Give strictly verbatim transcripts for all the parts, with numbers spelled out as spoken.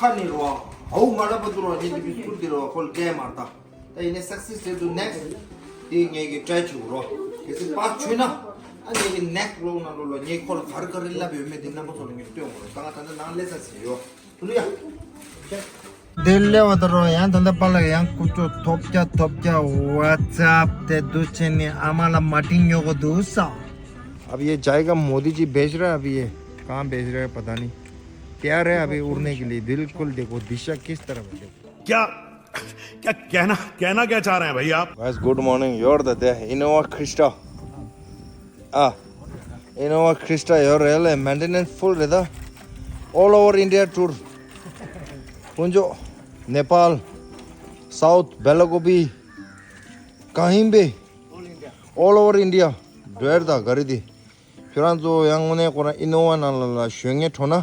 ཁ་ནི་རོ། ཧའུ་མ་ར་པ་དུ་རོ་ཉིན་གྱི་བི་སྐུལ་དེ་རོ་ཁོལ་ཀེ་མར་ད། ད་ཡིན་ནས་སག་སེ་སི་ཟེར་དུ་ནེག་སི་དེ་ངེད་ཀྱི་ཊའེ་བྱེད་རོ། གལ་སྲིད་པ་ཆོད་ན་ཨ་ངེད་ཀྱི་ནེག་སི་ལོག་ནང་ལོག་ལ་ངེད་ཁོ་ལ་ག་རེ་ག་རེ་ལབ་ཡོད་མེད་དེ་རྣམ་པ་ཚོ་ལ་ངེད་སྟོན་རོ། ད་ང་ད་ལྟ་ནང་ལས་ས་ཟེར་ཡོ། དུ་ལུ་ཡ། དེ་ལས་བ་ད་རོ་ཡང་ད་ལྟ་པ་ལ་ཡང་ཀུ་ཅོ་ཐོབ་རྒྱ་ཐོབ་རྒྱ་ཝ་ཙབ་དེ་དུ་ཆེ་ནི་ཨ་མ་ལ་མ་ཏིང་ཉོ་གོ་དུ་ས། अब ये जाएगा मोदी जी भेज रहा है। अभी ये कहाँ भेज रहा है पता नहीं। तैयार है अभी उड़ने के लिए। बिल्कुल देखो दिशा किस तरफ है, देखो। क्या, क्या कहना, कहना क्या चाह रहे हैं भाई आप? Guys, good morning. You're the there Innova Krista. Ah, Innova Krista, you're really maintenance full, reda. All over India tour. Punjo, Nepal, South, Belakopi, Kahimbe, all over India. Driver da gari di. ཁྱོད་རང་ཚོ་ཡང་དངོས་གནས་ཁོ་རང་ཨི་ནོ་ཝ་ནང་ལ་ལ་ཞོན་ངེས་འགྲོ་ན།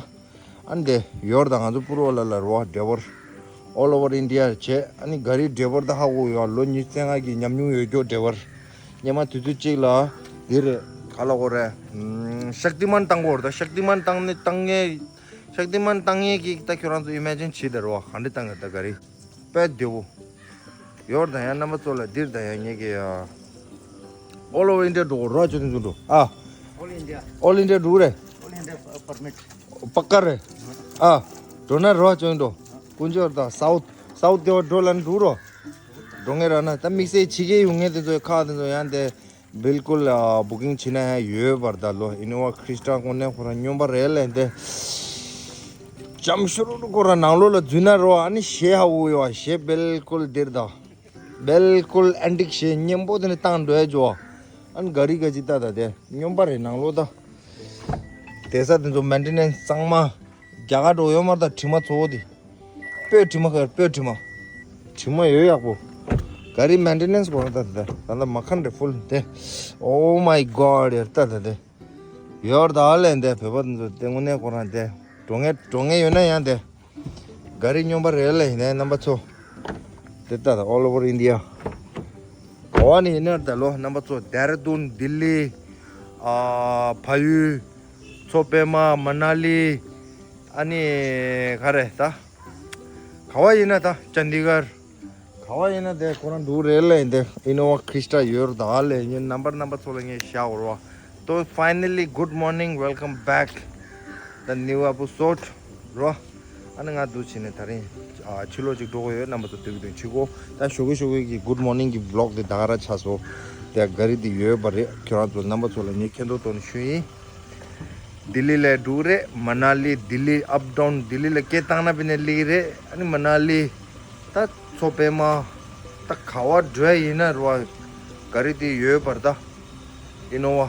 ཨ་ནི་དེ་ཡོར་དང་ང་ཚོ་པུར་བ་ལ་ལ་རོ་ཌེ་ཝར། All over India བྱས་ཨ་ནི་ག་རི་ཌེ་ཝར་ད་ཧ་གོ་ཡོད། ལོ་ཉི་ཤུ་རྩ་ལྔ་གི་ཉམས་མྱོང་ཡོད་རྒྱུ་ཌེ་ཝར། སྙེ་མ་དུས་ཚོད་གཅིག་ལ་འདི་རེད་ག་ལ་གོ་རེད། ཤག་ཏི་མན་བཏང་གོ་རེད། ད་ཤག་ཏི་མན་བཏང་ནས་བཏང་ངེས། ཤག་ཏི་མན་བཏང་ངེས་ཀྱི་ད་ཁྱོད་རང་ཚོ་ཨི་མེ་ཇིན་བྱེད་དེ་རོ་ག་འདྲ་བཏང་གི་ད་ག་རི། དཔེ་བདེ་བོ། ཡོར་དང་ཡང་རྣམ་པ་ཚོ་ལ་འདིར་དང་ཡང་ངེད་ཀྱི་ཨ། All over India འགྲོ་རོ་ཅོ་དེ་ཚོ་འགྲོ་ཨ། All India. All India འགྲོ་རེད། All India permit. པ་ཀ་རེད། ཨ། འགྲོ་ན་རོ་ཅོ་འགྲོ། ཀུན་ཅོར་དང་སའུ་ཐི་སའུ་ཐི་དེ་བ་འགྲོ་ལ་འགྲོ་རོ། འགྲོ་ངེས་ར་ན་ད་དམིགས་བསལ་ཕྱི་རྒྱལ་ཡོང་ངེས་དེ་ཚོའི་ཁག་དེ་ཚོ་ཡང་དེ། Bilkul booking china hai yoe barda lo Innova Krista kone khora nyomba rele de. Jamshuru khora nanglo la juna ro ani she ha wo yo she bilkul dirda. Bilkul antik she nyembo de tang do jo. An gari gaji ta da de nyomba re nanglo da. Desa de jo maintenance sangma. རྒྱ་གར་འགྲོ་ཡོད་མ་རེད་ད་དྲི་མ་གཙོ་བོ་དེ། སྤོས་དྲི་མ་གར་སྤོས་དྲི་མ། དྲི་མ་ཡོད་ཡག་པོ། ག་རི་maintenance གོ་ད་ད་ད་ད་མ་ཁན་རེ་ཕུལ་དེ། Oh my God ཡར་ད་ད་དེ། ཡོར་ད་ལེན་དེ་བོད་པ་ཚོ་དེ་དངོས་གནས་ཁོ་རང་དེ། འགྲོ་ངེས་འགྲོ་ངེས་ཡོད་ན་ཡང་དེ། ག་རི་སྨྱོན་པ་རེད་ལེ་ཡིན་ནའི་རྣམ་པ་ཚོ། དེ་ལྟ་ད་all over India། ག་བ་ནས་ཡིན་ན་ད་ལོ་རྣམ་པ་ཚོ་ལྡེ་ར་ལྡུན། ལྡི་ལི། ཨ་ཕ་ཡུལ། མཚོ་པདྨ། མ་ན་ལི། ཨ་ནི་ག་རེ་ད། ག་བ་ཡིན་ན་ད་ཅན་དི་གར། ག་བ་ཡིན་ན་དེ་ཁོ་རང་འདུག་རེད་ལེ་ཡིན་དེ་ཨི་ནོ་ཝ་ཁྲི་སྟ་ཡོད་རེད་ད་ལེ་ཡིན་རྣམ་པ་རྣམ་པ་ཚོ་ལ་ངས་བཤད་འོར་བ། ཏོ་finally good morning, welcome back the new episode རོ། ཨ་ནི་ང་འདུག་བྱས་ནས་ད་རིང་ཨ་ཕྱི་ལོགས་ཅིག་འགྲོ་གི་ཡོད། རྣམ་པ་ཚོ་སྡུག་གི་སྡུག་བྱེད་གོ། ད་ཞོགས་ཀས་ཞོགས་ཀས་ཀྱི་good morning གི་vlog དེ་ད་ག་ར་ཆགས་སོ། དེ་ག་རི་དེ་ཡོད་པ་རེད། ཁྱོད་རང་ཚོ་རྣམ་པ་ཚོ་ལ་ངས་མཁྱེན་རྟོགས་ཐོག་ནས་ཞུ་ཡིན། ལྡི་ལི་ལ་འགྲོ་རེད། མ་ན་ལི་ལྡི་ལི་up down ལྡི་ལི་ལ་སྐད་བཏང་ན་ཕི་ནས་ལི་རེད། ཨ་ནི་མ་ན་ལི། ད་མཚོ་པདྨ། ད་ག་བ་འགྲོ་ཡ་ཡིན་ན་རོ། ག་རི་དེ་ཡོད་པར་ད། ཨི་ནོ་ཝ།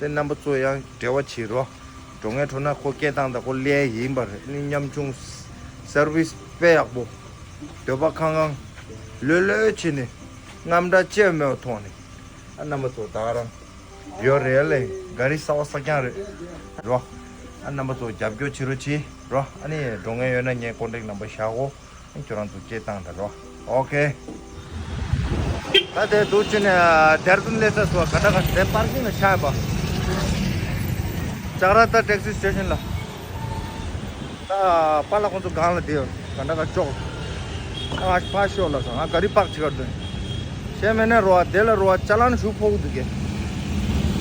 དེ་རྣམ་པ་ཚོ་ཡང་འབྲེལ་བ་བྱེད་རོགས། འགྲོ་ངེས་འགྲོ་ན་ཁོ་སྐད་བཏང་ད་ཁོ་ལས་ཡིན་པར་ནི་ཉམ་ཆུང་། སར་བིས་དཔེ་ཡག་པོ། འདོད་པ་ཁང་ཁང་། ལྷོད་ལྷོད་བྱས་ནས་རྔམ་སྐྲག་ཅི་ཡང་མེད་པ་མཐོང་ནས། ཨ་རྣམ་པ་ཚོ་ད་ག་རང་ཡོད་རེད་ལེ། ག་རི་གསར་པ་གསར་རྐྱང་རེད་རོ། ཨ་རྣམ་པ་ཚོ་རྒྱབ་སྐྱོར་བྱེད་རོགས་གྱིས་རོ། ཨ་ནི་འགྲོ་ངེས་ཡོད་ན་ངའི་ཀོན་ཊེག་ནམ་བར་བཞག་གོ། ཁྱོད་རང་ཚོ་སྐད་བཏང་ད་རོ། ཨོ་ཁེ། ད་དེ་འདུག་བྱས་ནས་ལྡེ་ར་ལྡུན་སླེབས་ས་སོ་ག་འདྲ་ག་དེ་པར་ཀིང་ལ་ཆགས་པ། ཅག་ར་ད་ཊེག་སི་སི་ཊེ་ཤན་ལ། ད་པཱ་ལགས་ཁོང་ཚོ་སྒང་ལ་བསྡད་ཡོད། ག་འདྲ་ག་ཅོག་ད་ང་ཕར་ཤོག་ལབ་སོང་། ང་ག་རི་པག་བྱེད་གར་འདུག་བྱས་མེད་ན་རོ་བ་དེ་ལ་རོ་བ་ཅ་ལན་ཞུ་ཕོག་འདུག་གས།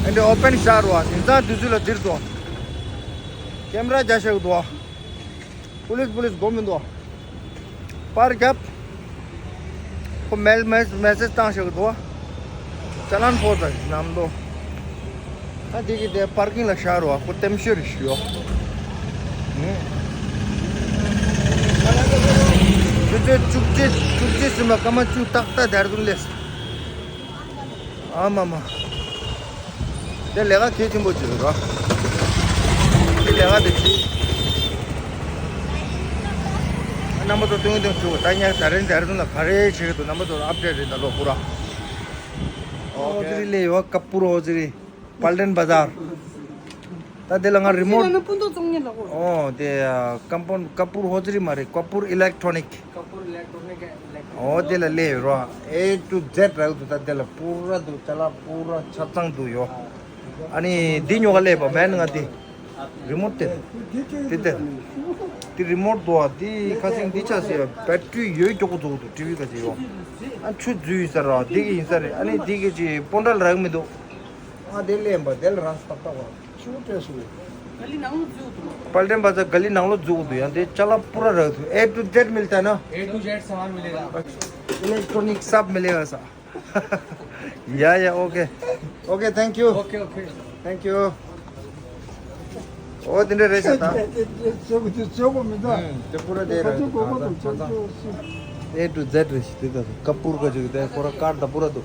ཨེ་འདྲ་ཨོ་པན་ཤ་རོ་བ་དེང་སང་དུས་ཚོད་ལ་འདིར་འདུག་ཀེམ་ར་རྒྱ་ཤག་འདུག་པུ་ལིས་པུ་ལིས་སྒོམ་མི་འདུག་པར་རྒྱབ། ཁོ་མེལ་མེ་མེ་སེ་ཇི་བཏང་ཤག་འདུག་ཅ་ལན་ཕོག་ད་ནམ་འདུག་ད་དེ་གི་དེ་པར་ཀིང་ལ་ཤར་བ་ཁོ་ལྟེམ་ཤོད་རེ་ཞུ་ཡོ། དུས་ཚོད་བཅུ་གཅིག་བཅུ་གཅིག་ཟིན་པ་སྐར་མ་བཅུ་ཏག་ཏག་ལྡེ་ར་ལྡུན་སླེབས། ཨ་མ་མ། དེ་ལས་ཀ་གལ་ཆེན་པོ་ཅིག་རེད་རོ། དེ་ལས་ཀ་དེ་བྱེད། རྣམ་པ་ཚོ་སྟོན་སྟོན་བྱུང་ད་ཉག་ད་རིང་ལྡེ་ར་ལྡུན་ལ་ག་རེ་བྱེད་ཀྱི་འདུག་རྣམ་པ་ཚོ་ལ་ཨབ་ཌེ་ཊི་རེད་ད་ལོ་པུ་ར། ཨོ་ཧོ་ཛི་རི་ལས་ཡོད་ཀ་པུར་ཧོ་ཛི་རི། Palden Bazar ད་དེ་ལ་ང་རི་མོ་ཊི། ཨོ་དེ་ཀམ་པོན་ཀ་པུར་ཧོ་ཛི་རི་མ་རེད། ཀ་པུར་ཨི་ལེག་ཊོ་ནིག་ཨོ་དེ་ལ་སླེབས་ཡོད་རོ། ཨེ་ཊུ་ཛེཌ་རག་འདུག་ད་དེ་ལ་པུ་ར་འདུག་ཅ་ལག་པུ་ར་ཆ་ཚང་འདུག་ཡོ། ཨ་ནི་འདི་ཉོ་ག་སླེབས་པ་མེད་ན་ང་དེ་རི་མོ་ཊི་དེ་དེ་དེ། འདི་རི་མོཊ་འདུག་ཨ། འདི་ཁ་སང་འདི་ཆ་ཟེར་བ་བེ་ཊི་རི་ཡོད་མགྱོགས་པོ་འཛུགས་འདུག་ཊི་ཝི་ག་ཅིག་ཡོད། ཨ་ཆུ་འཛུལ་ཡིན་ས་ར་འདི་གི་ཡིན་ས་རེད། ཨ་ནི་འདི་གི་ཅིག་སྤོན་ཊ་ལ་རག་མི་འདུག་ཨ་དེ་ལེན་པ་དེ་ལ་རང་སྟག་སྟག་བ་ཆུ་བོ་སྤྲད་སོང་། गली नंगलो जूत। पलटन बाजार गली नंगलो जूत। यहाँ ते चला पूरा रह तू। ए टू जेड मिलता है ना? ए टू जेड सामान मिलेगा। इलेक्ट्रॉनिक सब मिलेगा सा। या या, okay. Okay, thank you. Okay okay. Thank you. ओ दिन रे रहता। हम्म, ते पूरा दे रहा है। ए टू जेड रे, ते तो कपूर का जो ते पूरा कार्ड था पूरा तो।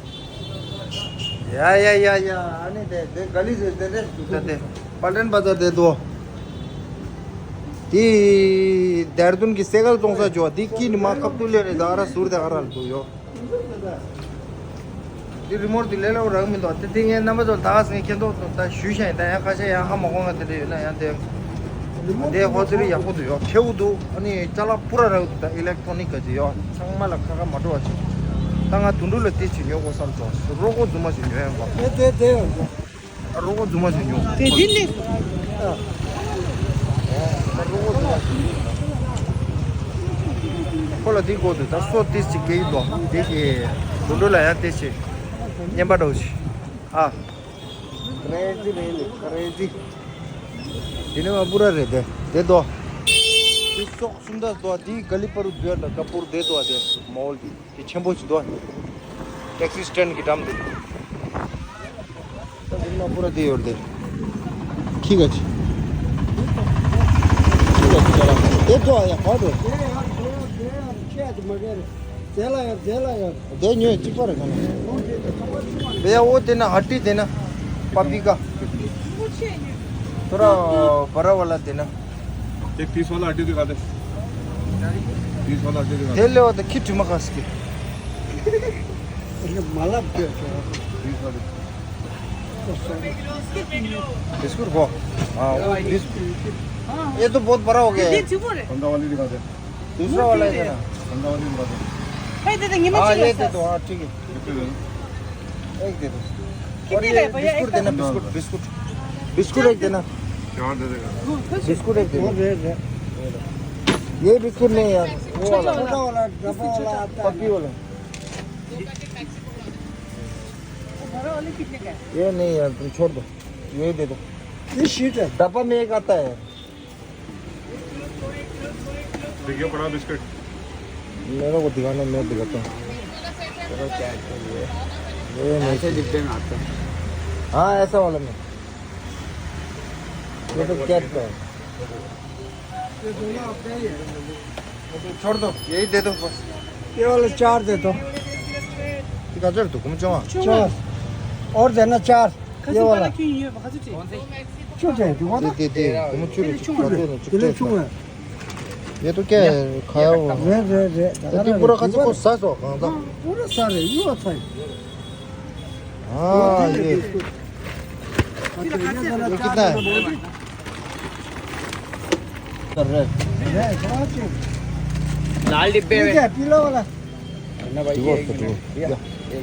या या या या, आने दे दे, गली से दे दे। ते पलटन बाजार दे दो। ती देहरादून की सेगल तोंग सा जो दी की मा कब तू ले रे दारा सूर दे आरा तू यो। འདི་རི་མོཊ་འདི་ལས་སླ་པོ་རག་མི་འདུག་དེ་དེ་ངས་རྣམ་པ་ཚོ་ད་ངས་ཁྱེད་ཚོ་ད་ཞུས་ཤག་ཡིན། ད་ཡང་ཁ་ཤས་ཡང་ཧ་མ་གོ་ང་དེ་འདྲ་ཡོད་ན་ཡང་དེ་དེ་ཧོ་ཙི་རི་ཡག་པོ་འདུག་ཡོ། ཁེའུ་འདུག་ཨ་ནི་ཅ་ལག་པུ་ར་རག་འདུག་ད་ཨི་ལེག་ཊོ་ནིག་ག་ཅིག་ཡོ། ཚང་མ་ལ་ཁ་ཁ་མ་འགྲོ་བ་ཅིག་ད་ང་དུད་འགྲོ་ལ་དེ་ཅིག་ཉོ་དགོས་བསམ་སོང་། རོ་ཀོ་རྫུན་མ་ཞིག་ཉོ་ཡང་གོ་དེ་དེ་དེ་ཡོད་འདུག་རོ་ཀོ་རྫུན་མ་ཞིག་ཉོ། དེ་འདི་ནི། ཁོ་ལ་དེ་དགོས་འདུག་ད་སོ་ཏིས་ཅིག་སྐྱེ་ཡི་འདུག་དེ་གི་དུད་འགྲོ་ལ་ཡང་ཏིས་ཅིག་བརྙན་པ་འདྲ་བོ་ཞིག་ཨ། ཀ་རེ་ཛི་རེད་ནི་ཀ་རེ་ཛི། དེ་ནི་མ་པུ་ར་རེད་དེ་དེ་དོ། དེ་སོག་སུམ་ད་དོ། དེ་ག་ལི་པ་རུ་དུ་ཡ་ན་ཀ་པུར་དེ་དོ་དེ་མོལ་དེ། དེ་ཆེན་པོ་ཞིག་འདུག་ཊེག་སི་སི་ཊེན་གྱི་འགྲམ་དེ། ད་དེ་ནང་པུ་ར་དེ་ཡོད་དེ། ཁི་ག་ཅི། ཁི་ག་ཅི་ལ། དེ་ཐོག་ཡ་ག་འགྲོ། དེ་ཉོས་གཅིག་པ་རེད་ག་ན། བེ་ཡ་འོ་དེ་ན་ཧ་ཏི་དེ་ན། པ་པི་ཀ། ཐོ་ར་བ་ར་བ་ལ་དེ་ན། एक तीस वाला हड्डी दिखा दे। तीस वाला हड्डी दिखा दे। तेल ले होते खिट मखा सके। ये माला पे क्या? तीस वाले। बिस्कुट को। हाँ, बिस्कुट। ये तो बहुत बड़ा हो गया है। पंद्रह वाली दिखा दे। दूसरा वाला है ना? पंद्रह वाली दिखा दे। हाँ, ये दे दो, हाँ, ठीक है। एक दे दो। और ये बिस्कुट देना, बिस्कुट, बिस्कुट। बिस्कुट एक देना। चार दे देगा। बिस्कुट एक दे दो। ये बिस्कुट नहीं यार, वो वाला। छोटा वाला, डब्बा वाला आता है। पपी वाला। ये नहीं यार, तुम छोड़ दो। ये दे दो। ये शीट है। डब्बा में एक आता है। देखिए, बड़ा बिस्किट। मेरे को दिखाना, मैं दिखाता हूँ। चलो, क्या चाहिए? ये नहीं ऐसे डिब्बे में आता है। हाँ, ऐसा वाला में। ये तो क्या है? छोड़ दो, यही दे दो बस। ये वाला चार दे दो। ठीक है, चल, तू घूम जाओ। चार। और देना चार। ये वाला। छोटे हैं, दे, दे, दे। घूम चुप, चुप, चुप, चुप। ये तो क्या है? खाया हुआ। रे, रे, रे। ये तो पूरा खा चुका, सास हो, कहाँ था? पूरा सारे, ये होता है। हाँ, ये। ये कितना है? लाल डिब्बे में। पीला वाला। ना भाई, ये एक मिनट। भैया, एक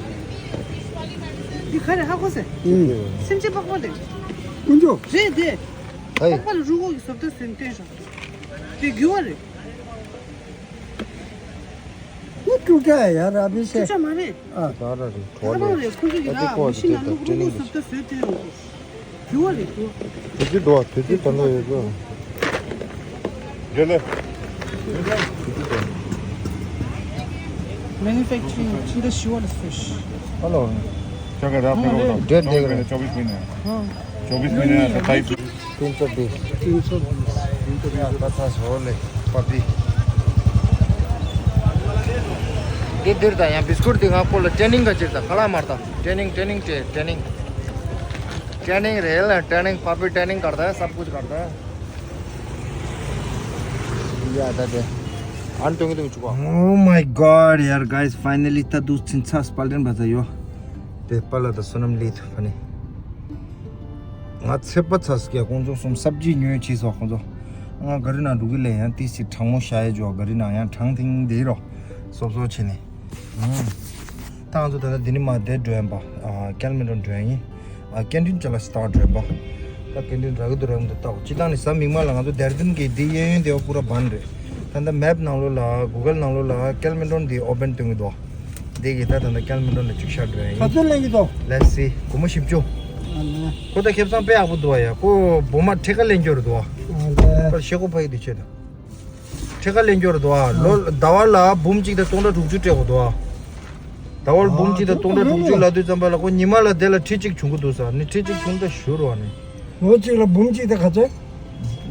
मिनट। ये खा रहे, हाँ, कौन से? हम्म। सिमचे पकवा दे। कुंजो। दे, दे। है। पकवा लो, रुको, ये सब तो सुनते हैं सब। ये क्यों आ रहे? वो टूटा है यार, अभी से। टूटा मारे। हाँ। सारा रे, खत्म हो रहे, कुंजो की ये राह, देखो, मशीन देखो, आलू को ट्रेनिंग। सब तो सुनते हैं उनको। क्यों आ रहे, क्यों? तुझे दो, तुझे तो नहीं होगा। ये ले। Manufacturing, Chinda Shiwa fish. Hello. क्या कर रहे हैं आप लोग? डेट देख रहे हैं। चौबीस महीने। हाँ। चौबीस महीने, सत्ताईस। तीन सौ बीस। तीन सौ बीस। तीन सौ बीस। पचास हो ले, पपी। ये देर था यहाँ बिस्कुट दिखा, आपको ट्रेनिंग का चलता, खड़ा मारता। Training, training, training. Training rail है, ट्रेनिंग, पपी ट्रेनिंग करता है, सब कुछ करता है। Oh my god, यार, guys, finally ད་དུ་ཚིན་ཚ་སྤལ་ཏན་པ་ཚ་ཡོ། དེ་པ་ལ་ད་སོ་ནམ་ལི་ཐུ་ཕ་ནི། ང་ཚེ་པ་ཚ་སྐྱ་ཁོང་ཚོ་གསུམ་སབ་ཇི་ཉོས་ཆེ་སོ་ཁོང་ཚོ། ང་ག་རི་ན་འགྲོ་གི་ལས་ཡང་ཏི་སི་གྲང་མོ་ཤ་ཡ་ཇོ་ག་རི་ན་ཡང་གྲང་ཐིང་དེ་རོ། སོབ་སོབ་བྱེད་ནི། ད་ང་ཚོ་ད་ལྟ་འདི་ནི་མ་བསྡད་འགྲོ་ཡིན་པ། ཨ། ཀལ་མི་འགྲོ་འགྲོ་ཡིན། ཨ། ཀན་ཊིན་ཅ་ལག་སི་ཏག་འགྲོ་ཡིན་པ། ད་ཀེན་ཊིན་རག་གི་འདུག་རག་མི་འདུག་ལྟ་འོ། སྤྱིར་བཏང་ནས་གཟའ་མིག་དམར་ལ་ང་ཚོ་དེར་ལྡུན་གྱི་འདི་གཡས་གཡོན་དེ་བ་པུ་ར་བན་རེད། ད་ལྟ་མེབ་ནང་ལོགས་ལ་གུ་གལ་ནང་ལོགས་ལ་ཀལ་མན་ཌོན་འདི་ཨོ་པན་སྟོན་གྱི་འདུག་འདི་གི་ད་ད་ལྟ་ཀལ་མན་ཌོན་ལ་ཅིག་ཤར་འགྲོ་ཡ་ཡིན། ག་ཚོད་ལེན་གྱི་འདུག Let's see. སྒོར་མོ་བཞི་བཅུ། ཨ་ལེ། ཁོ་ད་ཁེ་བཟང་དཔེ་ཡག་པོ་འདུག་ཨ་ཡ། ཁོ་སྦོ་མ་ཁྲེ་ཀ་ལེན་རྒྱུ་རེད་འདུག་ཨ། ཨ་ལེ། ཁོ་ཤེ་ཁོ་ཕ་ཡི་འདི་ཆེ་ད། ཁྲི་ཀ་ལེན་རྒྱུ་རེད་དོ་ཨ། ལོ་ཟླ་བ་ལ་འབུམ་གཅིག་དང་སྟོང་ཕྲག་དྲུག་ཅུ་སྤྲད་དགོས་དོ་ཨ། ཟླ་བ་ལ་འབུམ་གཅིག་དང་སྟོང་ཕྲག་དྲུག་ཅུ་ལབ་དུས་ཙམ་པ་ལ་ཁོ་ཉི་མ་ལ་དེ་ལ་ཁྲི་གཅིག་བྱུང་གི་འདུག་ས་ནི། ཁྲི་གཅིག་བྱུང་ད་ཞུ་རོགས་ནི། ལོ་གཅིག་ལ་འབུམ་གཅིག་དང་ག་ཚོད།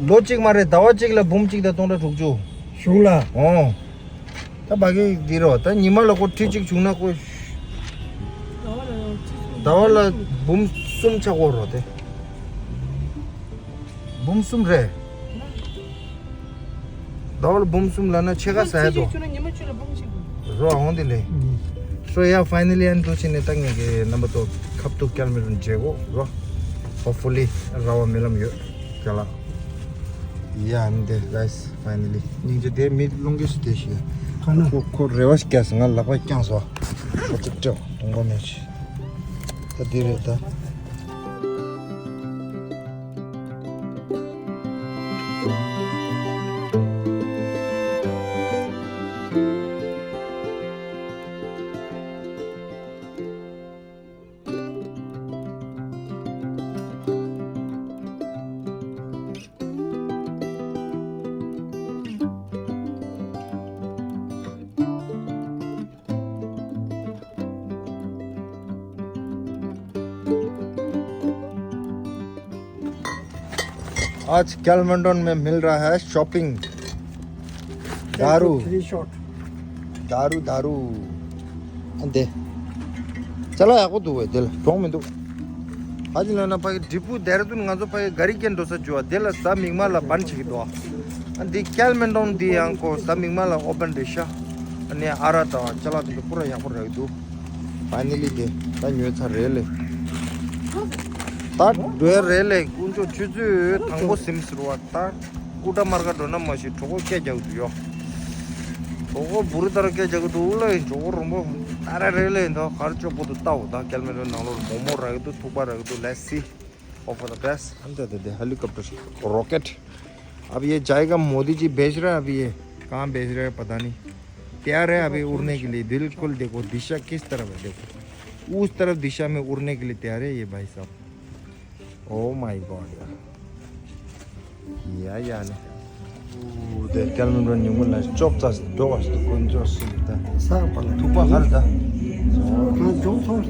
ལོ་གཅིག་མ་རེད། ཟླ་བ་གཅིག་ལ་འབུམ་གཅིག་དང་སྟོང་ཕྲག་དྲུག་ཅུ། གཞུང་ལ། ཨོ། ད་བ་གི་འདི་རོ། ད་ཉི་མ་ལ་ཁོ་ཁྲི་གཅིག་བྱུང་ན་ཁོ། ཟླ་བ་ལ་འབུམ་གསུམ་ཆགས་ཀྱི་ཡོད་རེད་དེ། འབུམ་གསུམ་རེད། ཟླ་བ་ལ་འབུམ་གསུམ་ལབ་ན་ཕྱེད་ཀ་ཟ་ཡ་འདུག་ཉི་མ་གཅིག་ལ་འབུམ་གཅིག་འདུག་རོ། འོང་དེ་ལས། So yeah, finally ཨ་ནི་འདུག་བྱས་ནས་ད་ངས་ཀྱི་རྣམ་པ་ཚོ་ཁ་ཐུག་ཀལ་མི་རུ་མཇལ་གོ་རོ། Hopefully ར་བ་མེ་ལམ་ཡོད་ཀྱ་ལ། ཡ་ཨ་ནི་དེ་guys, finally སྙིང་རྗེ། དེ་མི་རླུང་གིས་སུ་དེ་ཞིག་ཁ་ན་ཁོ་ཁོ་རེ་བ་ཞིག་བསྐྱལ་སོང་། ང་ལག་པ་བརྐྱངས་སོང་། ཁོ་ཅིག་སྤྲད་དུང་པ་མེད་ཞིག་ད་འདི་རེད་ད། आज कैलमेंडोन में मिल रहा है शॉपिंग। दारू। Three shot. दारू दारू। ཨ་འདི། ཅ་ལག་ཡག་པོ་འདུག་བས། འདི་ལ་གྲོང་མི་འདུག་ཨ་ཅི་ལབ་ན་ཕ་གི་འབྲས་སྤུངས་ལྡེ་ར་ལྡུན་ང་ཚོ་ཕ་གི་ག་རི་སྐྱེལ་འགྲོ་ས་བྱུང་བ། འདི་ལ་གཟའ་མིག་དམར་ལ་བན་བྱེད་ཀྱི་འདུག་ཨ་འདི་ཀལ་མན་ཌོན་འདི་ཡང་ཁོ་གཟའ་མིག་དམར་ལ་ཨོ་པན་རེད་ཤག་ཨ་ནི་ཨ་རག་དང་ཅ་ལག་དེ་ཚོ་པུ་ར་ཡག་པོ་རག་གི་འདུག་ཕ་ནི་ལི་དེ་ད་ཉོས་ཚར་རེད་ལེ། ད་འགྲོ་ཡ་རེད་ལེ། དཀོན་མཆོག་ཆུ་ཚོད་དང་པོ་ཟིན་ཟེར་བ། ད་ཀུ་ཏ་མར་ཀ་འགྲོ་ན་མ་ཤི་གྲོད་ཁོག་སྐད་རྒྱག་གི་འདུག་ཡོ། གྲོད་ཁོག་འབུ་རི་ལྟར་སྐད་རྒྱག་གི་འདུག་ལེ། གྲོད་ཁོག་རིང་པོ་ད་ར་རེད་ལེ། ད་གར་ལྕོག་པོ་འདུག་ལྟ་འོ། ད་ཀལ་མན་ཌོན་ནང་ལོགས་མོག་མོག་རག་གི་འདུག་ཐུག་པ་རག་གི་འདུག Let's see. Hope for the best. ཨ་ནི་ད་ད་དེ་ཧེ་ལི་ཀོབ་ཊར་རོ་ཀེཊ། अब ये जाएगा मोदी जी भेज रहा है। अभी ये कहाँ भेज रहा है पता नहीं। तैयार है अभी उड़ने के लिए। बिल्कुल देखो दिशा किस तरफ है, देखो उस तरफ दिशा में उड़ने के लिए तैयार है ये भाई साहब। Oh my God यार। या या ने। ओ दे कल में न्यू में चोप ता दो वास तो कौन जो सुनता। ས་པ་ལ་ཐུག་པ་ཧར་ད། ཁ་ཅུང་ཚོར།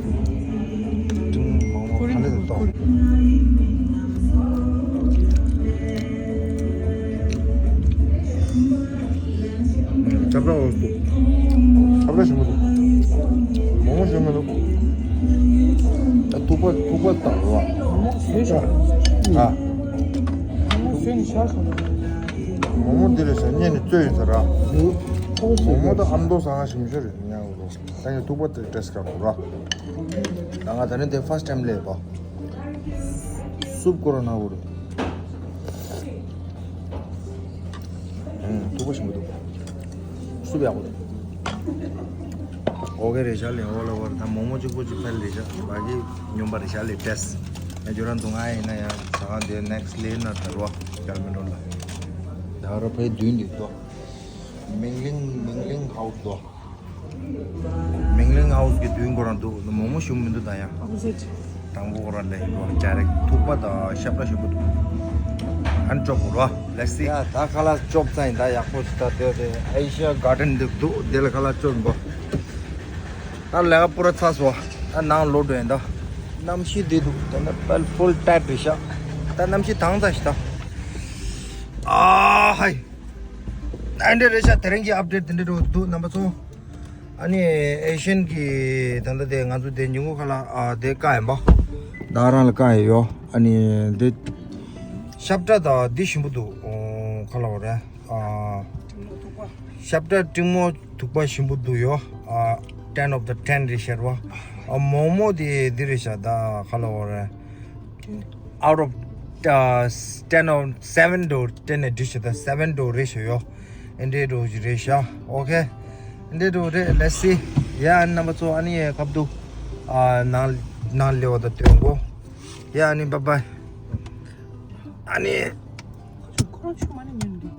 ཏུང་མོག་མོག་ཧ་ལས་ཏོ། ཁྱབ་ར་འོ་སྟུ། ཁྱབ་ར་ཞིམ་པོ་འདུག་མོག་མོག་ཞིམ་པོ་འདུག་ད་ཐུག་པ་ཐུག་པ་དང་རོ། ཨ། མོག་མོག་འདི་རེད་ཟེར་སྙན་ནས་བཙོས་ཡིན་ཟེར་ར། མོག་མོག་ད་ཨ་མདོ་ཟ་ང་ཞིམ་ཤོས་རེད་ཉག་རོ། ད་ངས་ཐུག་པ་དེ་ཏེས་ཀ་རོ་ར། ད་ང་ད་ནི་དེ་ཕར་སི་ཊི་ཊེམ་ལས་པ། སུབ་ཁོ་ར་ན་བོ་རེད། ཨུམ། ཐུག་པ་ཞིམ་པོ་འདུག་སུབ་ཡག་པོ་འདུག་ཨོ་ཁེ་རེད་ཤག་ལས། འོ་ལ་བར་ད་མོག་མོག་གཅིག་པོ་གཅིག་ཕལ་རེད་ཤག་བ་གི་སྨྱོན་པ་རེད་ཤག་ལས་ཏེས། ཨ་ཇོ་རང་དུ་ང་ཡིན་ན་ཡང་ཟ་ཁང་དེ་ནེག་སི་ལེན་ན་དར་བ་ཀལ་མན་ཌོན་ལ། ད་ར་ཕའི་མདུན་འདི་ཏོ། མིང་ལིང་མིང་ལིང་ཧའོ་སི་ཏོ། མིང་ལིང་ཧའོ་སི་གི་མདུན་ཁོ་རང་འདུག་མོག་མོག་ཞིམ་མི་འདུག་ད་ཡང་། ཨོ་པོ་ཟིཊ། དང་པོ་ཁོ་རང་ལས་འགྲོ་བ་ཅ་རེག་ཐུག་པ་དང་ཤབ་ར་ཞིམ་པོ་འདུག་ཨན་ཅོབ་རོ། Let's see. ཡ་ད་ཁ་ལག་ཅོབ་ཚ་ཡིན་ད་ཡག་པོ་ཞིག་ད་དེ་དེ་ཨེ་ཤི་ཡ་གར་ཌེན་འདུག་འདུག་དེ་ལ་ཁ་ལག་ཅོབ་འགོ། ད་ལས་ཀ་པུ་ར་ཚ་སོ། ད་ནང་ལོག་འགྲོ་ཡིན་ད། གནམ་གཤིས་བདེ་འདུག་ད་ནི་པལ་ཕུལ་ཊའེཊ་རེད་ཤག་ད་གནམ་གཤིས་དྭངས་ཚ་ཞིག་ད། ཨ་ཧའི། ཨ་འདྲ་རེད་ཤག་དེ་རིང་གི་ཨཔ་ཌེཊ་དེ་འདྲ་འགྲོ་འདུག་རྣམ་པ་ཚོ། ཨ་ནི་ཨེ་ཤན་གྱི་ད་ལྟ་དེ་ང་ཚོ་དེ་ཉིན་གུང་ཁ་ལག་ཨ་དེ་བཀག་ཡིན་པ། ད་རང་ལ་བཀག་ཡིན་ཡོ། ཨ་ནི་དེ་ཤབ་ཏྲ་ད་འདི་ཞིམ་པོ་འདུག་ཨོ་ཁ་ལག་བ་རེད་ཨ། ཤབ་ཏྲ་ཏྲིང་མོ་དུག་པ་ཞིམ་པོ་འདུག་ཡོ། ཨ་ཏེན་ཨོཕ་ཏེན་རེད་ཤག་བ། ཨ་མོག་མོག་དེ་འདི་རེད་ཤག་ད་ཁ་ལག་བ་རེད། out of uh, ten or seven door ten edition the seven door ratio yo and they do ratio okay and they do let's see yeah number two ani kap du uh nang nang leo da tengo yeah ani bye bye ཨ་ནི། ཁོ་རང་ཆུ་མ་ནི་ཉན་གི།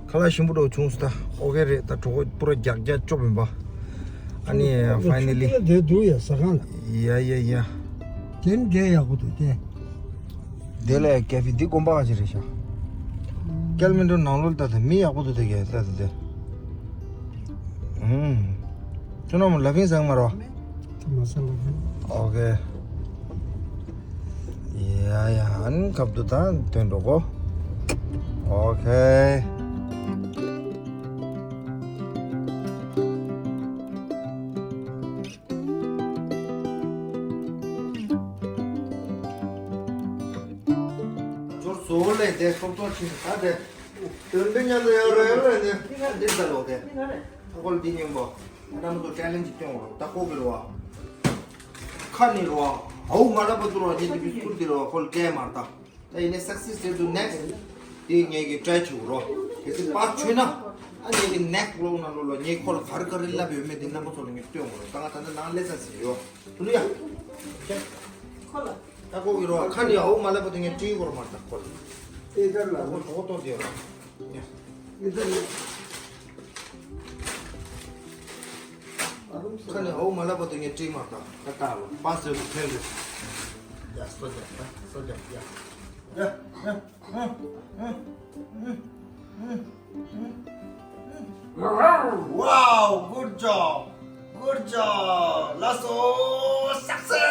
ཁ་ལག་ཞིམ་པོ་འདྲ་བྱུང་སོང་ད། ཨོ་ཁེ་རེད། ད་གྲོད་ཁོག་པུ་ར་རྒྱགས་རྒྱགས་སྐྱོབ་ཡིན་པ། ཨ་ནི་ཕའི་ནལ་ལི། ཆུ་དེ་འདུག་ཡ་ཟ་ཁང་ལ། ཡ་ཡ་ཡ། དེ་འདྲའི་ཡག་པོ་འདུག་དེ། དེ་ལས་ཀེ་ཧྥེ་འདི་དགོན་པ་ག་ཅིག་རེད་ཤག་ཀལ་མན་ཌོ་ནང་ལོགས་ལ་ད་ད་མི་ཡག་པོ་འདུག་དེ་གས་ད་ད་དེ། ཨུམ། ཁྱོད་རང་མོ་ལ་ཕིང་ཟང་མ་རོ། མ་ཟང་ལ་ཕིང་། ཨོ་ཁེ། ཡ་ཡ་ཨན་ཁབ་ཏུ་ད་དོན་འགྲོ་གོ། ཨོ་ཁེ། ཇོར་བཟོ་ལས་དེ་སོབ་སོབ་ཕྱིན་ད་དེ། དོན་དུ་ཉལ་དུ་ཡོད་རེད་རེད་དེ། འདི་ད་ལོ་དེ། ཨ་ཁོལ་འདི་ཉིན་པོ། ཨ་ནམ་དུ་ཅལ་ལེན་ཇི་སྟོན་རོ། ད་ཁོ་གི་རོ། ཁ་ནི་རོ། ཨའུ་མ་ལ་པ་དུ་རོ་ཉིན་དུ་བི་སྐུལ་དེ་རོ་ཁོལ་ཀེ་མར་ད། ད་ཡིན་ནས་སག་སེ་སི་རེད་དུ་ནེག་སི་དེ་ངེད་ཀྱི་ཊྲའི་བྱེད་རོགས། གལ་སྲིད་པར་ཆོད་ན། ཨ་ངེད་ཀྱི་ནེག་སི་ཝི་ལོག་ནང་ལོགས་ལ་ངས་ཁོ་ལ་ག་རེ་ག་རེ་ལབ་ཡོད་མེད་དེ་རྣམ་པ་ཚོ་ལ་ངས་སྟོན་དགོས་རེད། ད་ང་ད་ལྟ་ནང་ལས་ས་ཟིན་ཡོད། ཐུ་ལུ་ཡ། ཁོ་ལ། ད་ཁོ་གི་རོགས་ཁ་ནས་ཨའུ་མ་ལབ་པ་དེ་ངས་བྲིས་དགོས་རེད་མ་ད་ཁོ་ལ། ཨེ་ད་ལ། ཁོ་གྲོགས་གཏོང་དེ་ཡོད་རེད། ཨེ་ད་ལ། ཁ་ནས་ཨའུ་མ་ལབ་པ་དེ་ངས་བྲིས་མ་ད། ད་ད་ལ་པ་སེ་ལ་ཐོན་རེད། ཡ་སོ་རྒྱག་ད་སོ་རྒྱག་ཡ། ཡ་ཡ། Wow, good job. Good job. ལགས་སོ། སག་སེ་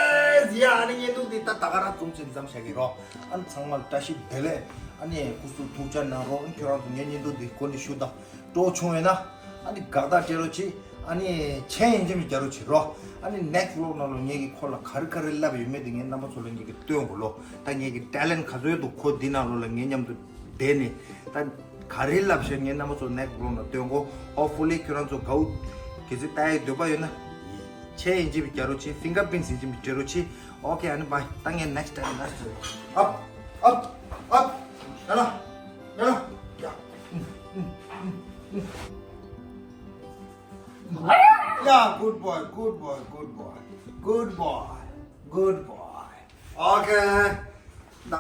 སི། ཡ་ཨ་ནི་བརྙན་ཐུང་འདི་ད་ད་ག་རང་ཚུམ་ཚིམ་ཙམ་བྱ་གི་རོགས། ཨ་ནི་ཚང་མ་ལ་བཀྲ་ཤིས་བདེ་ལེགས། ཨ་ནི་སྐུ་གཟུགས་ཐུགས་ཅག་གནང་རོགས། ཨ་ནི་ཁྱོད་རང་ཚོ་ངའི་བརྙན་ཐུང་འདི་གོ་ནས་ཤུ་ད་སྤྲོ་བྱུང་ཡོད་ན། ཨ་ནི་དགའ་རྟགས་སྤྲད་རོགས་གྱིས། ཨ་ནི་མཆན་ཡིན་གཅིག་མིན་རྒྱག་རོགས་བྱེད་རོགས། ཨ་ནི་ནེག་སི་ཝི་ལོག་ནང་ལོགས་ངེད་ཀྱིས་ཁོ་ལ་ག་རེ་ག་རེ་ལབ་ཡོད་མེད་དེ་ངས་རྣམ་པ་ཚོ་ལ་ངེད་ཀྱིས་སྟོན་དགོས་ལོ། ད་ངེད་ཀྱི་ཊེ་ལེན་ག་ཚོད་འདུག་ཁོ་འདི་ནང་ལོགས་ལ་ངེད་མཉམ་དུ་བསྡད་ནས་ད་ག་རེ་ལབ་བྱས་ངས་རྣམ་པ་ཚོ་ནེག་སི་ཝི་ལོག་ནང་སྟོན་དགོས། ཧོབ་ཕུ་ལི་ཁྱོད་རང་ཚོ་དགའ་བོ་གལ་སྲིད་ལྟ་ཡའི་འདོད་པ་ཡོད་ན་མཆན་ཡིན་གཅིག་མིན་རྒྱག་རོགས་གྱིས། ཕིང་གར་པི་རིན་ཊི་ཡིན་གཅིག་མིན་སྤྲད་རོགས་གྱིས། ཨོ་ཁེ། ཨ་ནི་བཱའི། ད་ངས་ནེག་སི་ཊེ་ལེན་ལ་སོ། ཨབ་ཨབ་ཨབ། ཡ་ལ་ཡ་ལ། ཡ། Yeah, good boy, good boy, good boy, good boy, good boy. Okay.